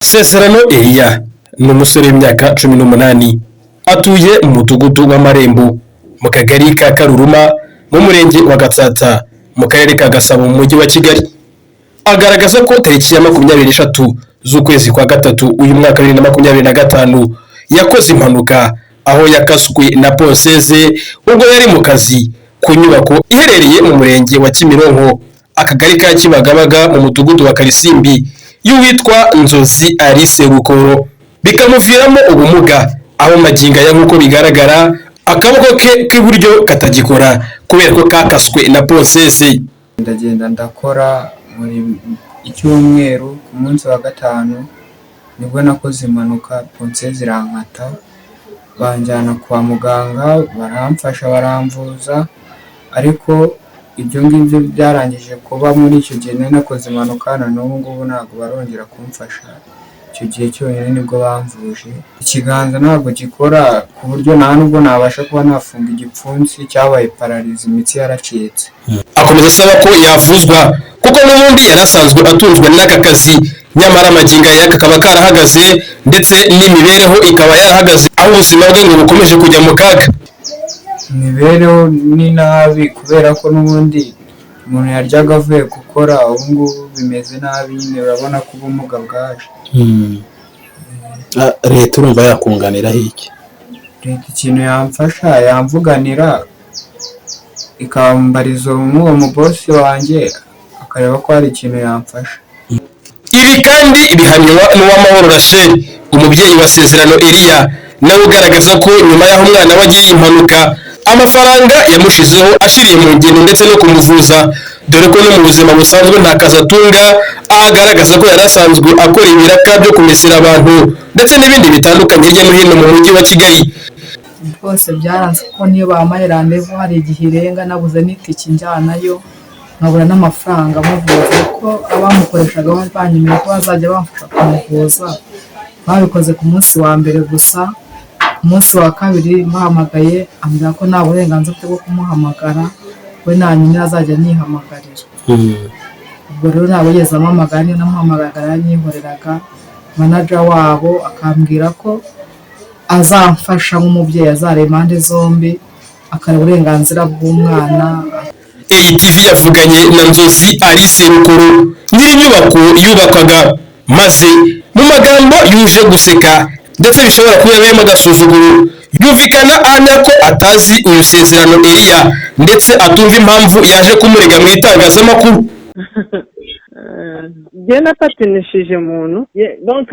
Sezerano Eliya ni umusore w'imyaka 18, atuye mu mudugudu w'Amarembo, mu kagari ka Karuruma, mu murenge wa Gatsata, mu karere ka Gasabo, mu mujyi wa Kigali. Agaragaza ko tariki ya 23 z'ukwezi kwa gatatu uyu mwaka 2025 yakoze impanuka, aho yakaswe na ponceuse ubwo yari mu kazi ku nyubako iherereye mu murenge wa Kimironko, akagari ka Kibagabaga, mu mudugudu wa Karisimbi, y'uwitwa Nzozi Alice Rukoro, bikamuviramo ubumuga, aho magingo aya, nk'uko bigaragara, akaboko ke k'iburyo katagikora kubera ko kakaswe na ponceuse. Ndagenda ndakora muri icyumweru, ku munsi wa gatanu nibwo nakoze impanuka, ponceuse irankata, banjyana kwa muganga, baramfasha, baramvuza. Ariko ibyo ngibyo byarangije kuba muri icyo gihe nari nakoze impanuka, na n'ubu ngubu ntabwo barongera kumfasha. Icyo gihe cyonyine nibwo bamvuje. Ikiganza ntabwo gikora, ku buryo nta nubwo nabasha kuba nafunga igipfunsi, cyabaye paralysé, imitsi yaracitse. Akomeza asaba ko yavuzwa kuko n'ubundi yari asanzwe atunzwe n'aka kazi, nyamara amagingo aya kakaba karahagaze, ndetse n'imibereho ikaba yarahagaze, aho ubuzima bwe ngo bukomeje kujya mu kaga. Imibereho ni nabi, kubera ko n'ubundi umuntu yaryaga avuye gukora. Ubu ngubu bimeze nabi nyine, urabona ko ubumuga bwaje. Leta urumva yakunganiraho iki? Leta ikintu yamfasha, yamvuganira, ikambariza nk'uwo mubosi wanjye, akareba ko hari ikintu yamfasha. Ibi kandi bihamywa n'Uwamahoro Rachel, umubyeyi wa Sezerano Eliya, nawe ugaragaza ko nyuma y'aho umwana we agiriye impanuka, amafaranga yamushizeho, ashiriye mu ngendo ndetse no kumuvuza, dore ko no mu buzima busanzwe nta kazi atunga, aho agaragaza ko yari asanzwe akora ibiraka byo kumesera abantu ndetse n'ibindi bitandukanye hirya no hino mu mujyi wa Kigali. Rwose byaranze, kuko niyo bampaye rendez-vous hari igihe irenga nabuze n'itike njyanayo, nkabura n'amafaranga amuvuza, kuko abamukoreshaga bari banyemereye ko bazajya bamfasha kumuvuza. Babikoze ku munsi wa mbere gusa. Ku munsi wa kabiri mbahamagaye, ambwira ko nta burenganzira afite bwo kumuhamagara, we nanyine azajya anyihamagarira. Ubwo rero ntabwo yigeze ampamagara, niyo namuhamagaraga yaranyihoreraga. Manager wabo akambwira ko azamfasha nk'umubyeyi, azareba impande zombi, akareba uburenganzira bw'umwana. ATV yavuganye na Nzozi Alice Rukuru, nyir'inyubako yubakwaga, maze mu magambo yuje guseka ndetse bishobora kuba yabayemo agasuzuguro, yumvikana ahamya ko atazi uyu Sezerano Eliya, ndetse atumva impamvu yaje kumurega mu itangazamakuru. Njye napatinishije umuntu, donc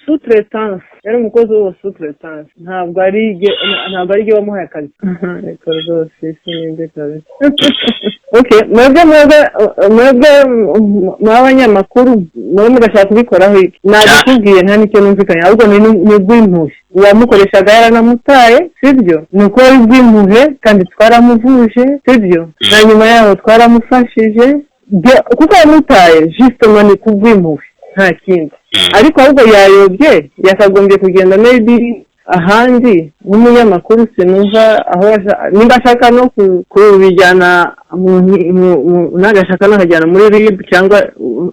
sous-traitance, yari umukozi w'uwo sous-traitance, ntabwo ari jye wamuhaye akazi. Reka rwose, sininde kabisa. Okay, mwebwe muri abanyamakuru mwe mugashaka kubikoraho iki? Nabikubwiye, nta n'icyo numvikanye, ahubwo ni ubw'impuhwe. Uwamukoreshaga yaranamutaye, sibyo? Ni uko ari ubw'impuhwe, kandi twaramuvuje, sibyo? Na nyuma yaho twaramufashije, kuko yamutaye justement ni kubw'impuhwe, nta kindi. Ariko ahubwo yayobye, yakagombye kugenda maybe ahandi nk'umunyamakuru. Sinumva aho nimba ashaka no kubijyana, nagashaka n'akajyana muri RIB cyangwa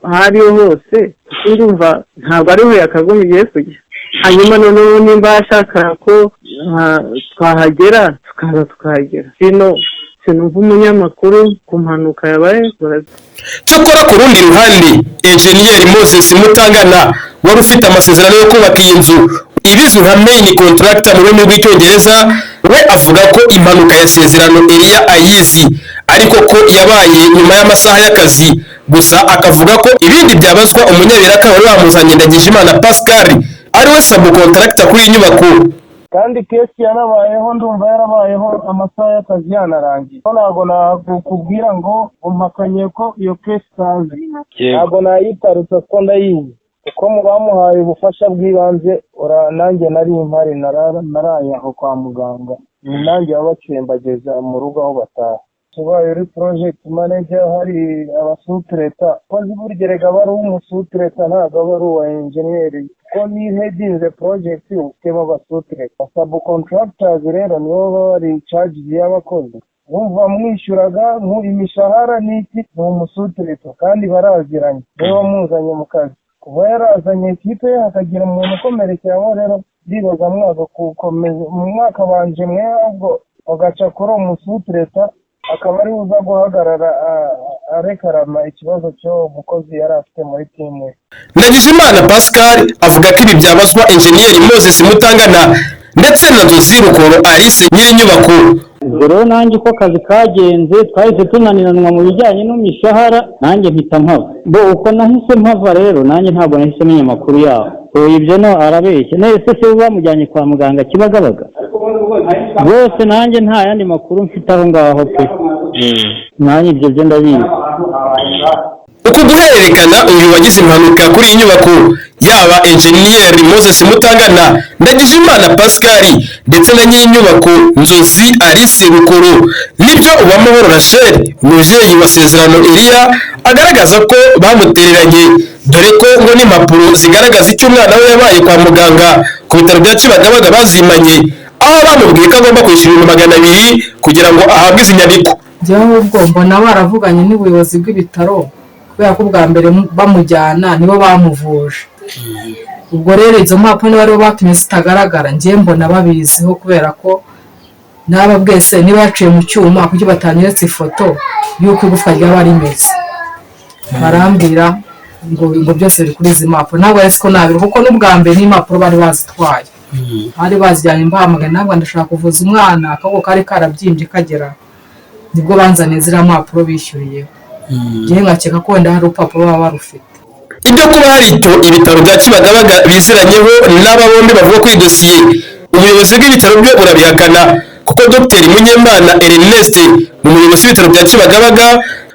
aho ariho hose, ndumva ntabwo ariho yakagombye kujya. Hanyuma noneho nimba ashaka ko twahagera, tukaza tukahagera. Sino sinumva umunyamakuru ku mpanuka yabaye. Cyakora ku rundi ruhande, Enjeniyeri Moses Mutangana, wari ufite amasezerano yo kubaka iyi nzu, ibizwi nka main contractor mu rurimi rw'Icyongereza, we avuga ko impanuka ya Sezerano Eliya ayizi, ariko ko yabaye nyuma y'amasaha y'akazi. Gusa akavuga ko ibindi byabazwa umunyabiraka wari wamuzanye, Ndagijimana Pascal, ariwe subcontractor kuri iyi nyubako. Kandi case yarabayeho, ndumva yarabayeho amasaha y'akazi yanarangiye. Ntabwo nakubwira ngo umpakanye ko iyo case utazi, ntabwo nayitarutsa kuko ndayizi, kuko mu bamuhaye ubufasha bw'ibanze nanjye nari mpari, naraye aho kwa muganga, ni nanjye wabaciye mbageza mu rugo aho bataha. Ubaye uri project manager, hari abasous-traitants, kozi burya erega aba ari umusous-traitant, ntabwo aba ari uwa enjeniyeri, kuko niyo uhedinze project ufitemo abasous-traitants, subcontractors rero nibo baba bari in charge y'abakozi. Wumva mwishyuraga imishahara n'iki, ni umusous-traitant kandi baraziranye, niwe wamuzanye mu kazi. Ku Kuba yarazanye ikipe ye hakagira umuntu ukomerekeramo, rero ndibaza mwaka gukomeza mu mwaka banje mwe, ahubwo bagaca kuri uwo musutureta akaba ariwe uza guhagarara arekarama ikibazo cy'uwo mukozi yari afite muri timu ye. Ndagijimana Pascal avuga ko ibi byabazwa Enjeniyeri Moses Mutangana ndetse na Nzozi Rukoro Alice nyir'inyubako. Ubwo rero nanjye uko akazi kagenze, twahise tunaniranwa mu bijyanye n'imishahara, nanjye mpita mpava. Bo uko nahise mpava rero, nanjye ntabwo nahise menya amakuru yaho. Ubu ibyo no arabeshya nese se bamujyanye kwa muganga Kibagabaga rwose, nanjye nta yandi makuru mfite aho ngaho pe, nanjye ibyo byo ndabizi. Uku guhererekana uyu wagize impanuka kuri iyi nyubako, yaba Enjeniyeri Moses Mutangana, Ndagijimana Pascal ndetse na nyir'inyubako Nzozi Alice Rukuru, nibyo Uwamahoro Rachel, umubyeyi wa Sezerano Eliya, agaragaza ko bamutereranye, dore ko ngo n'impapuro zigaragaza icyo umwana we yabaye kwa muganga ku bitaro bya Kibagabaga bazimanye, aho bamubwiye ko agomba kwishyura 200,000 kugira ngo ahabwe izi nyandiko. Njyewe ahubwo mbona baravuganye n'ubuyobozi bw'ibitaro, kubera ko ubwa mbere bamujyana nibo bamuvuje. Ubwo rero izo mpapuro niba aribo batumye zitagaragara, njyewe mbona babiziho, kubera ko naba bwese niba yaciye mu cyuma, kuki batanyeretse ifoto y'uko igufwa ryaba rimeze? Barambwira ngo byose biri kuri izi mpapuro. Ntabwo ari siko nabiri, kuko n'ubwa mbere n'impapuro bari bazitwaye, bari bazijyanye. Mbahamagaye ntabwo ndashaka kuvuza umwana, akaboko kari karabyimbye kagera, nibwo banzaniye ziriya mpapuro bishyuriyeho. Njyewe nkakeka ko wenda hari urupapuro baba barufite. Ibyo kuba hari icyo ibitaro bya Kibagabaga biziranyeho n'aba bombi bavuga kuri iyi dosiye, ubuyobozi bw'ibitaro byo burabihakana, kuko Dr Munyemana Ernest, umuyobozi w'ibitaro bya Kibagabaga,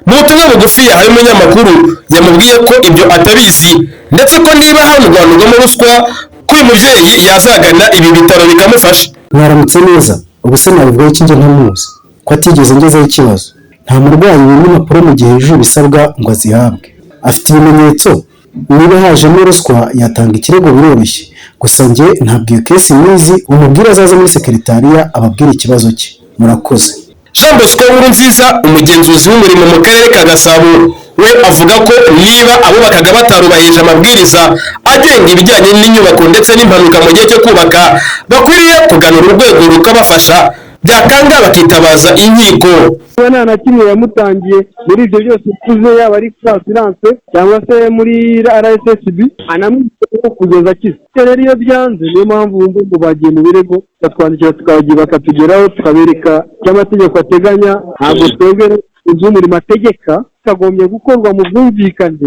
mu butumwa bugufi yahaye umunyamakuru yamubwiye ko ibyo atabizi, ndetse ko niba hanurwanurwamo ruswa ko uyu mubyeyi yazagana ibi bitaro bikamufasha. Mwaramutse neza. Ubu se nabivugaho iki njye ntamuzi, ko atigeze ngezeho ikibazo? Nta murwayi wima impapuro mu gihe yujuje ibisabwa ngo azihabwe, afite ibimenyetso. Niba hajemo ruswa yatanga ikirego, biroroshye. Gusa njye ntabwo iyo case nyizi. Umubwire azaze muri sekretariya ababwire ikibazo cye. Murakoze. Jean Bosco Nkurunziza, umugenzuzi w'umurimo mu karere ka Gasabo, we avuga ko niba abubakaga batarubahirije amabwiriza agenga ibijyanye n'inyubako ndetse n'impanuka mu gihe cyo kubaka, bakwiriye kugana uru rwego rukabafasha, byakanga bakitabaza inkiko. Kuba nta na kimwe yamutangiye muri ibyo byose uvuze, yaba ari kuri assurance cyangwa se muri RSSB, anamwitaho kugeza akize. Rero iyo byanze, niyo mpamvu wumva ngo bagiye mu birego, batwandikira tukabagira bakatugeraho, tukabereka icyo amategeko ateganya. Ntabwo twebwe inzu y'umurimo ategeka, bikagombye gukorwa mu bwumvikane.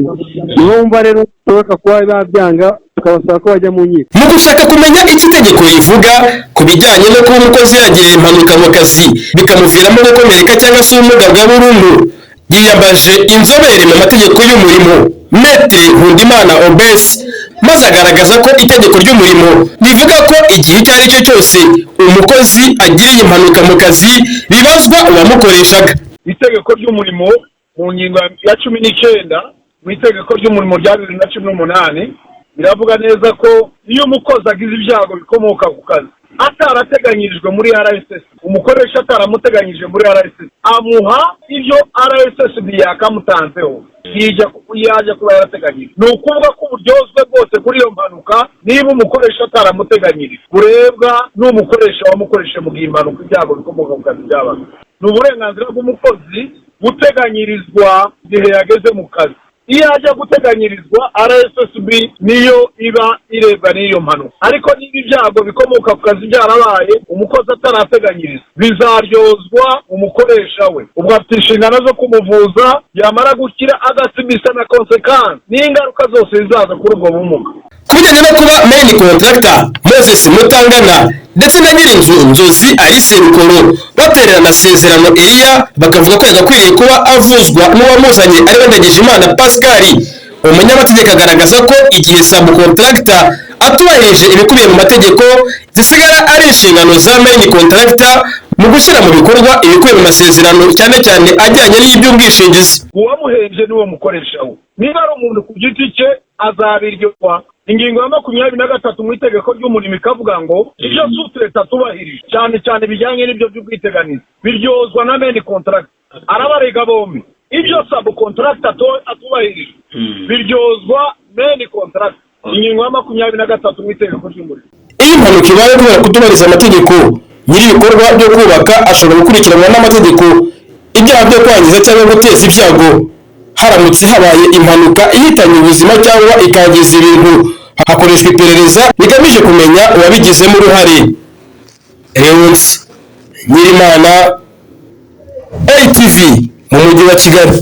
Niho wumva rero bishoboka kuba babyanga, tukabasaba ko bajya mu nkiko. Mu gushaka kumenya icyo itegeko rivuga ku bijyanye no kuba umukozi yagiriye impanuka mu kazi bikamuviramo gukomereka cyangwa se ubumuga bwa burundu, yiyambaje inzobere mu mategeko y'umurimo, Maître Nkundimana Obesi, maze agaragaza ko itegeko ry'umurimo rivuga ko igihe icyo ari cyo cyose umukozi agiriye impanuka mu kazi bibazwa uwamukoreshaga. Itegeko ry'umurimo mu ngingo ya 19 mu itegeko ry'umurimo rya 2018 biravuga neza ko iyo umukozi agize ibyago bikomoka ku kazi atarateganyirijwe muri RSSB, umukoresha ataramuteganyije muri RSSB, amuha ibyo RSSB yakamutanzeho yajya kuba yarateganyije. Ni ukuvuga ko uburyozwe bwose kuri iyo mpanuka, niba umukoresha ataramuteganyirije, burebwa n'umukoresha wamukoresha mu gihe impanuka, ibyago bikomoka ku kazi byabaga. Ni uburenganzira bw'umukozi guteganyirizwa igihe yageze mu kazi. Iyo ajya guteganyirizwa, RSSB niyo iba irebwa n'iyo mpanuka, ariko niba ibyago bikomoka ku kazi byarabaye umukozi atarateganyirizwa, bizaryozwa umukoresha we. Ubwo afite inshingano zo kumuvuza, yamara gukira agasubisa na conséquences n'ingaruka zose zizaza kuri ubwo bumuga. Ku bijyanye no kuba main contractor Moses Mutangana ndetse na nyir'inzu Nzozi Alice Rukoro batererana amasezerano Eliya, bakavuga ko yagakwiriye kuba avuzwa n'uwamuzanye ari we Ndagijimana Pascal, umunyamategeko agaragaza ko igihe subcontractor atubahirije ibikubiye mu mategeko, zisigara ari inshingano za main contractor mu gushyira mu bikorwa ibikubiye mu masezerano, cyane cyane ajyanye n'iby'ubwishingizi. Uwamuhembye niwo mukoresha we. Niba ari umuntu ku giti cye azabiryozwa. Ingingo ya 23 mu itegeko ry'umurimo ikavuga ngo ibyo sous-traitant atubahirije, cyane cyane bijyanye n'ibyo by'ubwiteganyirize, biryozwa na main contractor, arabarega bombi. Ibyo subcontractor atubahirije biryozwa Main contractor, ingingo ya 23 mu itegeko ry'umurimo. Iyo impanuka ibaye kubera kutubahiriza amategeko, nyiri ibikorwa byo kubaka ashobora gukurikiranwa n'amategeko ibyaha byo kwangiza cyangwa guteza ibyago. Haramutse habaye impanuka ihitanye ubuzima cyangwa ikangiza ibintu, hakoreshwa iperereza rigamije kumenya uwabigizemo uruhare. Leonce Nyirimana, ATV, mu mujyi wa Kigali.